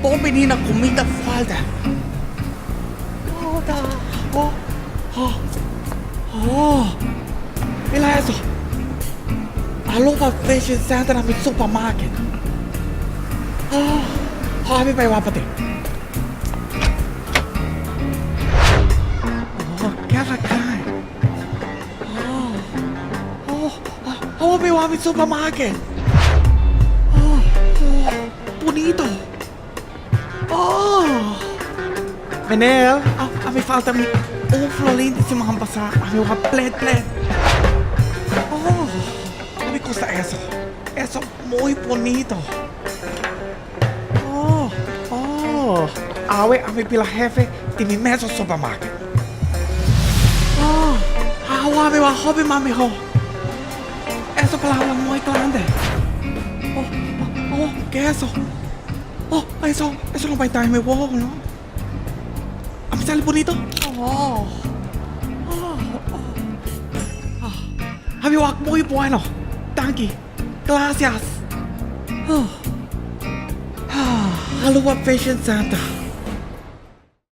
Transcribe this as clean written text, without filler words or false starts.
Bon bini na comida falta. Oh, ta. Oh, oh, oh. Mira eso. Aloha Fashion Center na mi supermarket. Oh, oh, mi bai wak p'e. Oh, cada kai. Oh, oh, oh, mi wak mi supermarket. Oh, oh, bonito. Oh, meneer, oh, a mi falta mi un florin di siman pasá. A mi wak plet plet. Oh, a mi gusta eso. Eso muy bonito. Oh, oh, awe a mi pila hefe di mi mesun supermarket. Oh, awe mi wak hopi mas miho. Eso palabra muy grande. Oh, oh, oh, ke eso? Oh, eso, eso no bai ta mi wowo, no? A mi sali bonito? Oh, oh, oh. Oh, a mi wak muy bueno. Danki. Gracias. Oh. Ah, Aloha Fashion Center.